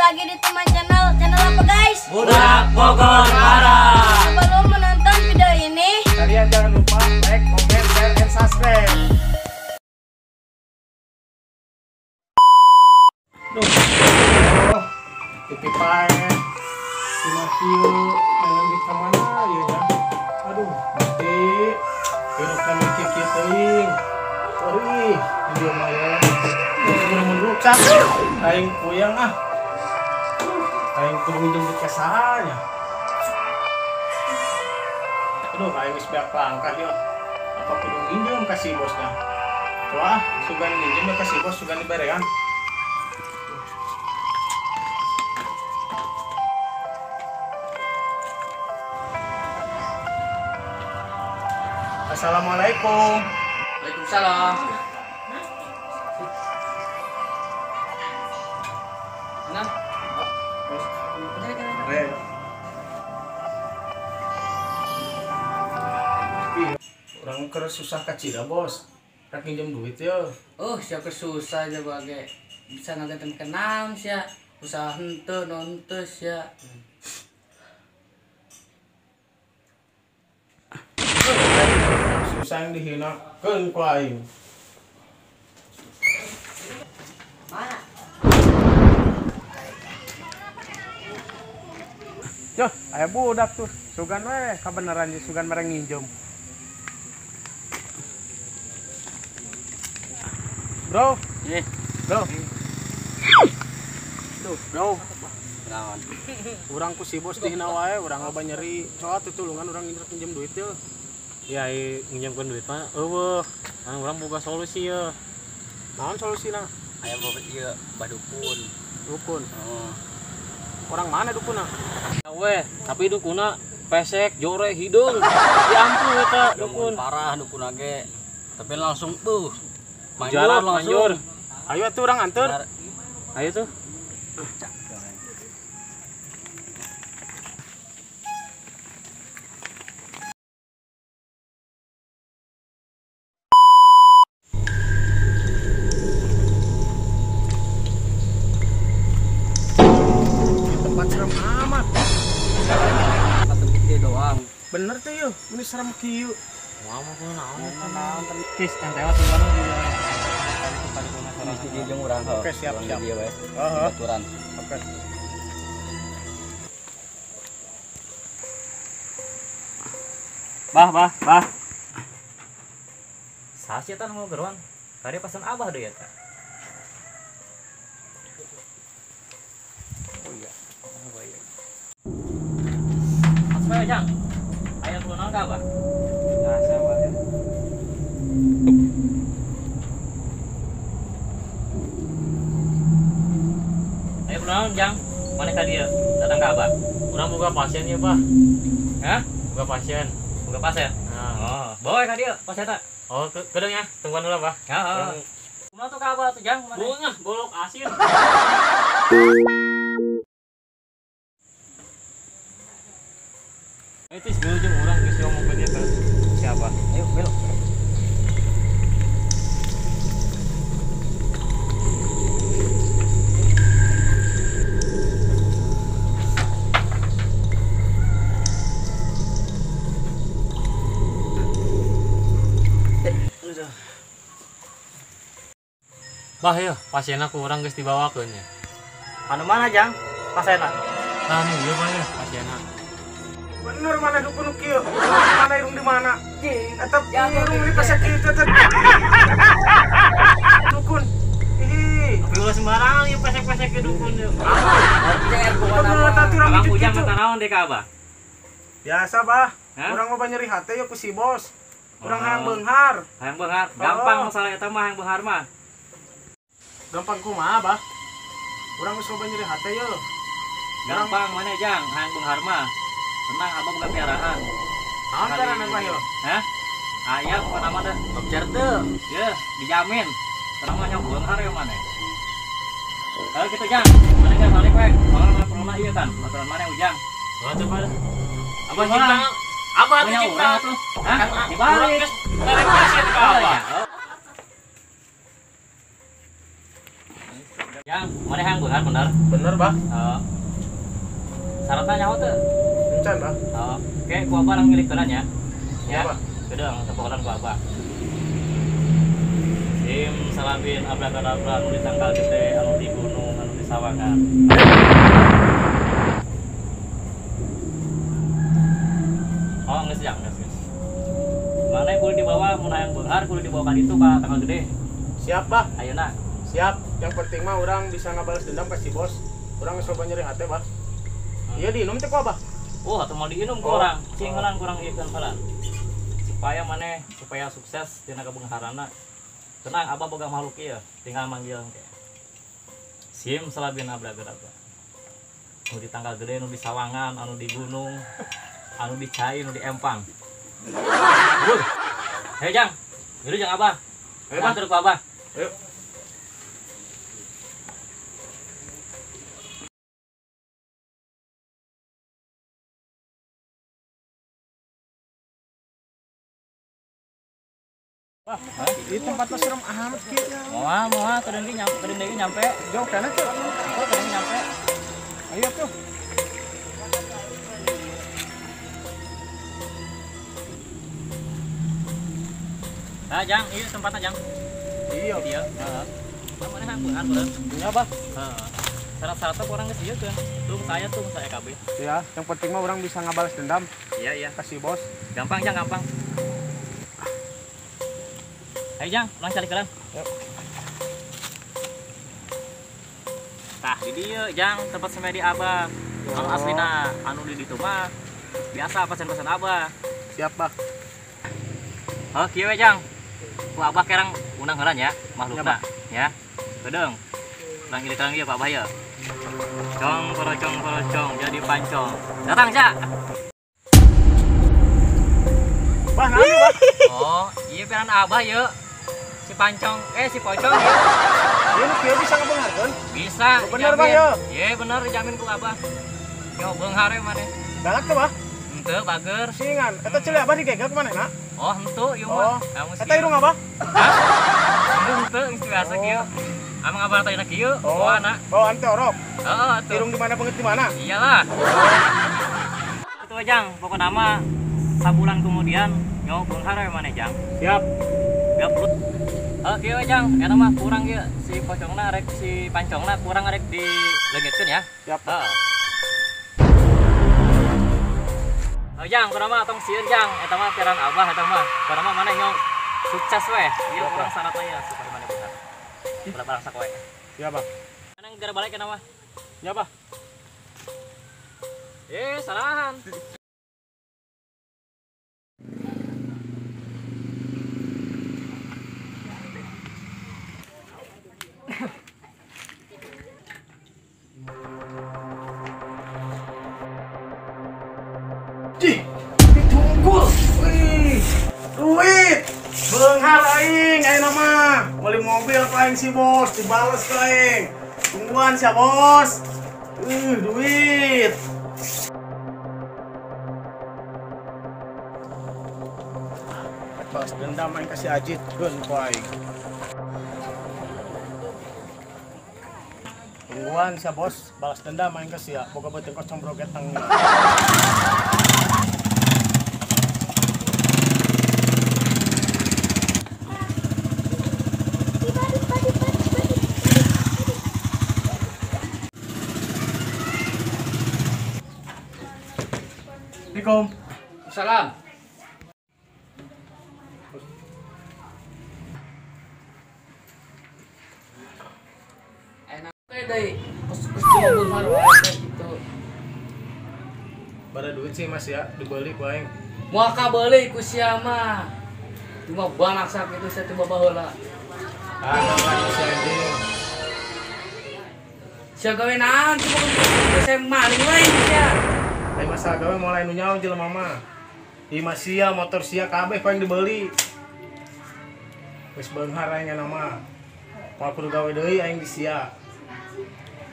lagi di teman channel. Channel apa guys? Budak Bogor Barat. Sebelum menonton video ini, kalian jangan lupa like, comment, share, dan subscribe. Duh, oh, TV pae, dina kieu, aya di kamana ieu nya? Aduh, mati. Hirup kami kieu teuing. Ih, di dieu mah ya. Mun rusak. Aing puyeng ah. Aing kudu minjem duit ka saha nya. Aduh, aing geus beak langkah ieu. Apa kudu nginjem ka si bosnya? Wah, sugan nginjem ka si bos, sugan dibarean. Assalamualaikum. Waalaikumsalam. Nah, orang keur susah kacida bos. Rek nginjem duit ya. Oh, siapa susah aja bage. Bisa ngagetan kenam sia. Usaha henteu nonton sia. Susah yang dihina keun ku aing. Mana? Yoh, aya budak tuh. Sugan we kabeneran ye sugan mereng nginjem. Bro, bro. Duh, bro. Naon? Urang ku si bos dihina wae, urang loba nyeri. Coba tutulungan urang nginjem duit ye. Ya, nginjemkeun duit mah eueuh. Nah, urang boga solusi ye. Naon solusina? Aya boga ieu bah dukun. Dukun. Heeh. Orang mana dukuna? Weh, tapi dukuna pesek, jore, hidung. Diampu eta dukun. Parah dukuna ge. Tapi langsung tuh. Manjur langsung. Manjur. Ayo atuh urang anteur. Ayo tuh. Tempat serem amat. Satu bukti doang. Bener tuh yuk, ini serem kieu. Wah, mau naon naon. Tis, ente mah tungguan di jeung urang. Oke, siap siap. Heeh. Aturan. Oke. Bah, bah, bah. Saha sih eta nu geruan? Kade pasan abah deui eta. Oh iya, abah ieu. Mas Jang. Aya perlu naon ka abah? Nah, sama ya. Ayo naon Jang? Mana ka dieu? Datang ka abah. Urang boga pasien ieu, Bah. Hah? Boga pasien. Boga pasien? Nah. Oh, bawa ka dieu pasien ta. Oh, kedeung ya. Tungguan heula, Bah. Heeh. Kumaha tuh ka abah tuh, Jang? Bunga, bolok asin. Ayo tis dulu jeung urang geus ngomong ka dieu ka siapa? Ayo, belok. Bah ya, pasienna ku urang geus dibawakeun nya. Anu mana, Jang? Pasienna. Nah, nih ieu mah ya pasienna. Bener mana dukun kieu? Mana irung di mana? Eta irung di pasek kieu teh. Dukun. Ih, tapi ulah sembarangan ieu pesek-pesek ke dukun ieu. Abang ujang mata naon deui ka abah? Biasa, Bah. Urang loba nyeri hate ye ku si bos. Urang hayang beunghar. Hayang beunghar. Gampang masalah eta mah hayang beunghar mah. Gampang kumaha, Bah? Urang geus loba nyeri hate ye. Gampang mana, Jang? Hayang beunghar mah. Tenang, abah bukan piaraan. Naon piaraan abah yo? Hah? Aya pokona mah teh. Topcer teu. Ye, dijamin. Tenang mah nyok beunghar ye maneh. Kalau gitu, Jang. Maneh geus balik we. Soalna perluna ieu kan. Baturan maneh ujang. Oh, coba. Abah cipta. Abah tuh cipta tuh. Hah? Dibalik. Balik pasien ka abah. Yang mana yang benar bener? Bener, Bah. Heeh. Syaratnya nyaho teu? Encan, Bah. Heeh. Oke, ku abah lang milik ya. Ya. Bah. Gedeng tepokan ku abah. Sim salabin abrakadabra nu di tangkal gede anu di gunung anu di sawangan. Oh, geus jang, geus. Mana kudu dibawa mun hayang beunghar kudu dibawa ka ditu ka tangkal gede. Siap, Bah. Ayeuna. Siap. Yang penting mah orang bisa ngabalas dendam ke si bos. Urang geus loba nyeri hate, Bah. Iya diinum teh ku Abah. Oh, atuh mau diinum ku urang. Cing heula kurang ieu heula. Supaya maneh supaya sukses dina kabeungharana. Tenang, Abah boga makhluk ieu, tinggal manggil engke. Sim salabin abrakadabra. Nu di tangkal gede, nu di sawangan, anu di gunung, anu di cai, nu di empang. Wuh. Ayo Jang, yaudah Jang Abah. Ayo, Bah. Antar ku Abah. Ayo. Wah, ini tempatnya serem amat kieu. Moal, moal, kedeung ge nyampe, kedeung deui nyampe. Jauh kana tuh. Oh, kedeung nyampe. Ayo tuh. Nah, Jang, ieu tempatnya Jang. Iya. Iya. Heeh. Mana hang beunghar beureum. Iya, Bah. Heeh. Syarat-syaratnya kurang geus ieu keun. Tung saya kabeh. Iya, yang penting mah orang bisa ngabalas dendam Iya, iya. ke si bos. Gampang, Jang, gampang. Ayo Jang, ulang cari kalian. Yuk. Tah, di dieu Jang, tempat semedi Abah. Anu aslina, anu di ditu mah biasa pasien-pasien Abah. Siap, Bah. Oh, kieu we Jang. Ku Abah kerang undang heula nya, makhlukna ya. Kedeung. Ulang ieu kerang ieu Pak Abah ya. Cong porocong porocong jadi pancong. Datang, Cak. Bah, naon Bah? Oh, iya peran Abah yeuh. Si pancong, si pocong yeuh. Ieu nu kieu bisa ngabeungharkeun? Bisa. Bener, Bah, yeuh. Iya, bener dijamin ku Abah. Yo beunghar we maneh. Galak teh, Bah? Henteu bager. Singan, eta ceuli Abah digegel ku manehna? Oh, henteu ieu mah. Oh. Eta irung Abah? Hah? Henteu geus biasa kieu. Amang Abah tadi kieu, bawa anak. Bawaan teh orok. Heeh, atuh. Irung di mana beungeut di mana? Iyalah. Itu Jang, pokokna mah sabulan kemudian nyo beunghar we maneh Jang. Siap. Gak perlu. Oh, kieu Jang, eta mah kurang ieu si pocongna rek si pancongna kurang rek dileungitkeun ya. Siap. Heeh. Oh, Jang, kurang mah tong sieun Jang, eta mah piaran Abah eta mah. Kurang mah maneh nyo sukses weh. Ieu kurang syaratna ya supaya maneh beunghar. Ulah barang sakoe. Iya, Bah. Anang gara balik kana mah. Ya, Bah. Salahan. Cih, ditunggul. Wih, duit. Beunghar aing ayeuna mah. Meuli mobil ku aing si bos, dibales ku aing. Tungguan sia bos. Duit. Balas dendam aing ka si Ajit keun ku aing. Tungguan sia bos, balas dendam aing ka sia. Boga beuteung kosong brogetang. Assalamualaikum. Salam. Enak deui. Kus-kus beunghar wae gitu. Bara duit sih Mas ya, dibeli ku aing. Moal kabeuli ku sia mah. Cuma balak sakitu sia teh baheula. Ah, kan si anjing. Sia gawe naon cuma saya maling lain sia. Ai masa gawe mulai nu nyaho jelema mah. Imah sia, motor sia kabeh ku aing dibeli. Geus beunghar aing enak mah. Moal kudu gawe deui aing di sia.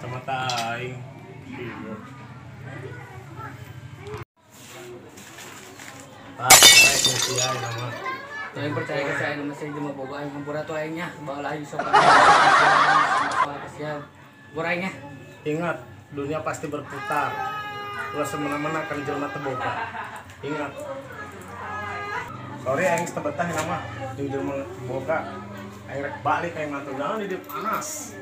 Kacamata aing. Ah, aing sia enak mah. Aing percaya ke saya nama saya jelema boga aing hampura tuh aing nya baheula aing sok. Kasihan. Goreng ya. Ingat, dunia pasti berputar. Ulah semena-mena kan jelema teu boga. Ingat. Sorry aing teu betah nama jeung jelema boga. Aing rek balik aing mah naon di dieu panas.